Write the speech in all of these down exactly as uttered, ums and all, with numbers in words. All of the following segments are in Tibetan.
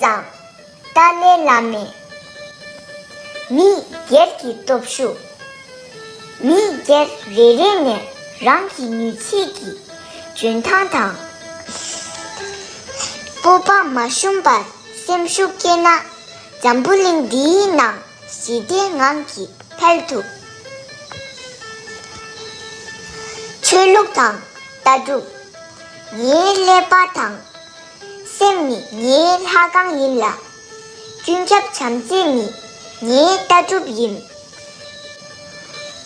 ཙང་། ཏཱ་ལའི་བླ་མས། མི་སྒེར་གྱི་སྟོབས་ཤུགས། མི་སྒེར་རེ་རེ་ནས་རང་གི་ནུས་ཚད་ཀྱི་འཇོན་ཐང་དང་། སྤོབས་པ་མ་ཞུམ་པར་སེམས་ཤུགས་བསྐྱེད་ན། འཛམ་བུ་གླིང་འདིའི་ནང་ཞི་བདེའི་ངང་གིས་འཕེལ་ཐུབ། ཆོས་ལུགས་དང་ལྟ་གྲུབ། ངའི་ཀླད་པ་དང་། སེམས་ནི་ངའི་ལྷ་ཁང་ཡིན་ལ། ཀུན་ཁྱབ་བྱམས་བརྩེ་ནི་ངའི་ལྟ་གྲུབ་ཡིན།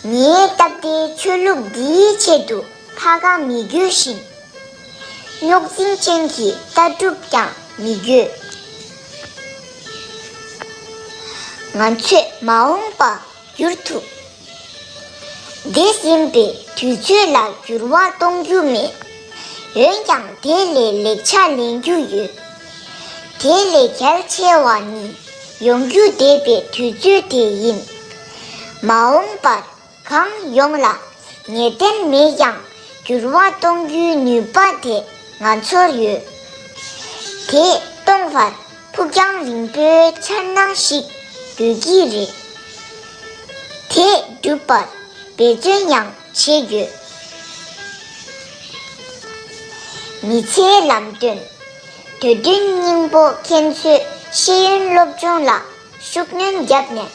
ངའི་སྟབས་བདེའི་ཆོས་ལུགས་འདིའི་ཆེད་དུ་ཕ་ཁང་མི་དགོས་ཤིང་། རྙོག་འཛིང་ཅན་གྱི་ལྟ་གྲུབ་ཀྱང་མི་དགོས། ང་ཚོས་མ་འོངས་པ་བསྒྱུར་ཐུབ། འདས་ཟིན་པའི་དུས་ཚོད་ལ་འགྱུར་བ་གཏོང་རྒྱུ་མེད། འོན་ཀྱང་དེ་ལས་ལེགས་ཆ་ལེན་རྒྱུ་ཡོད། དེ་ལས་གལ་ཆེ་བ་ནི་ཡོང་རྒྱུ་བསྡད་པའི་དུས་ཚོད་དེ་ཡིན། མ་འོངས་པར་གང་ཡོང་ལ་ངེས་གཏན་མེད་ཀྱང་འགྱུར་བ་གཏོང་རྒྱུའི་ནུས་པ་དེ་ང་ཚོར་ཡོད། དེ་གཏོང་བར་ཕུགས་རྒྱང་རིང་པོའི་འཆར་སྣང་ཞིག་དགོས་ཀྱི་རེད། དེ་སྒྲུབ་པར་འབད་བརྩོན་ཡང་བྱེད་དགོས། མི་ཚེའི་ལམ་སྟོན། འདོད་དོན་སྙིང་པོ་མཁན་ཚོས་ཤེས་ཡོན་སློབ་སྦྱོང་ལ་ཤུགས་སྣོན་བརྒྱབ་ནས།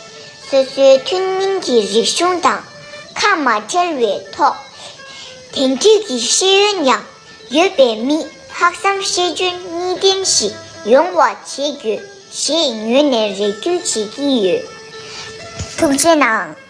སོ་སོའི་ཐུན་མིན་གྱི་རིག་གཞུང་དང་ཁ་མ་བྲལ་བའི་ཐོག་དེང་དུས་ཀྱི་ཤེས་ཡོན་ཡང་ཡོད་པའི་མི་ལྷག་བསམ་ཤེས་འཇོན་གཉིས་ལྡན་ཞིག་ཡོང་བ་བྱེད་དགོས་ཞེས་ངོས་ནས་རེ་སྐུལ་བྱེད་ཀྱི་ཡོད། ཐུགས་རྗེ་གནང་།